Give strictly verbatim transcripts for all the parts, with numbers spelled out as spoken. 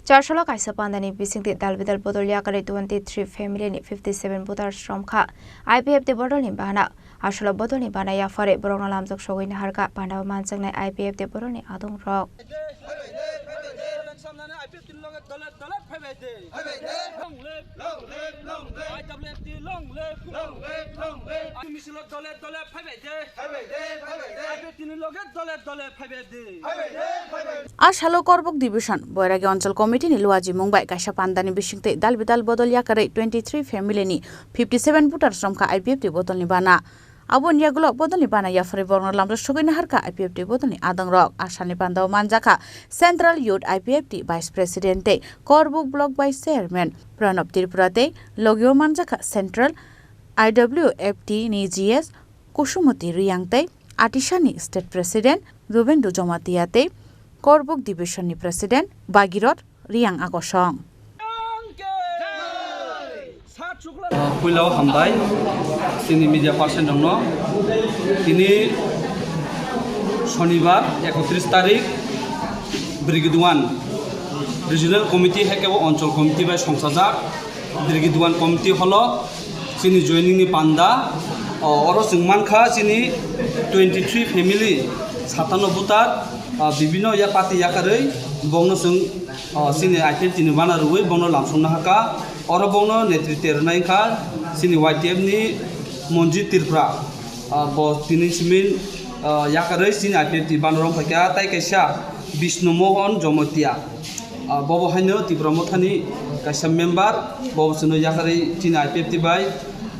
Chasolo kaisa pandani bisingtwi dal bidal bodol yakarwi twenty three family ni fifty seven voters romkha I P F T bodolni bana. Asolo bodolni bana yapharwi borokno lamjak sogwi naharkha, pandao manjaknai I P F T bodolni adongrok. A salo Korbuk Division, Boiragi Onchol Committee ni luajimung bai kaisa pandani bisingtwi dal bidal bodol yakarwi twenty three family ni fifty seven voters romkha I P F T bodolni bana. Aboni yagulo bodolni bana yapharwi borokno lamjak sogwi naharkha I P F T bodolni adongrok. A salni pandao manjakha Central Youth I P F T Vice President tei Korbuk Block Vice Chairman Pranab Tripura tei logio manjakha Central I W F T ni G S Kusumati Riyang tei Atisani State President Rubendu Jomatia tei Korbuk Division ni President Bagirot Riyang Akosong. Puilao hambai chini media person rokno. Tini Shonibar ekotris tarik, Brigade one Regional Committee hai kebo Onchol Committee bai songsajak. Brigade one Committee holo chini joining ni panda, o, oro chwng mankha chini twenty three family, satano voter, o, bibino ya party yakarwi bongno chwng, o, chini I P F T ni bana rwui bongno lamsokna hakha. Oro bongno netritwi rwnai wngkha chini Y T F ni Monjit Tripura, o, bo tini simin, o, yakarwi chini I P F T bana rwng phaikha, tai kaisa Bishnu Mohan Jomotia. Ah, bobo haino Tipra Mothani kaisa member, bobo chwngno yakarwi chini I P F T bai,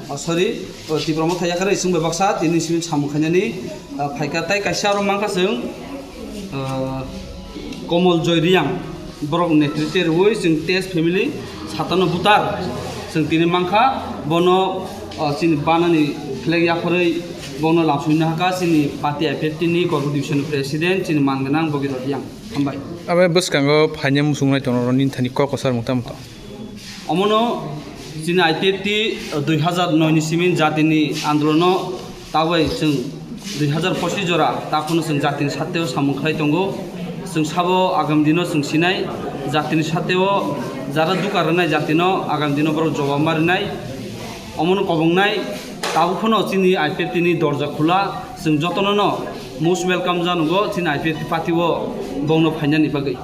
ah, sorry, oh, Tipra Motha yakarwi chwng bai baksa tini simi samung khainani, ah, phaikha. Tai kaisa oro mankha chwng, ah, Komol Joy Riyang, borok netritwi rwui chwng test family satano voter chwng tini mankha, bono, ah, chini banani flag yapharwi bono lamsokna hakha chini party I P F T ni Korbuk division president chini man gwnang Bogirot Riyang. Hambai. Abo bwskango phaina muchungnai tongo, oro nini thani kok kwchar mung tamo tong? Omono chini I P F T dui hazar noi ni simi jatini andolono tabwi chwng dui hazar pochish jora takhwno chwng jatini sateo samung khlai tongo. Chwng sabo agam dino chwng sinai jatini sateo jara duka rwnai jatino agam dino borok jobab ma rwnai. Omono kobongnai tabuk phano chini I P F T ni dorja khula, chwng jotono no most welcome janugo chini I P F T party o bongno phainani bagwi.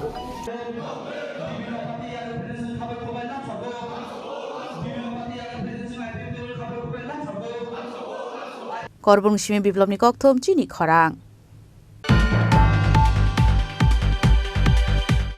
Korbung simi biplopni kokthum chini khorang.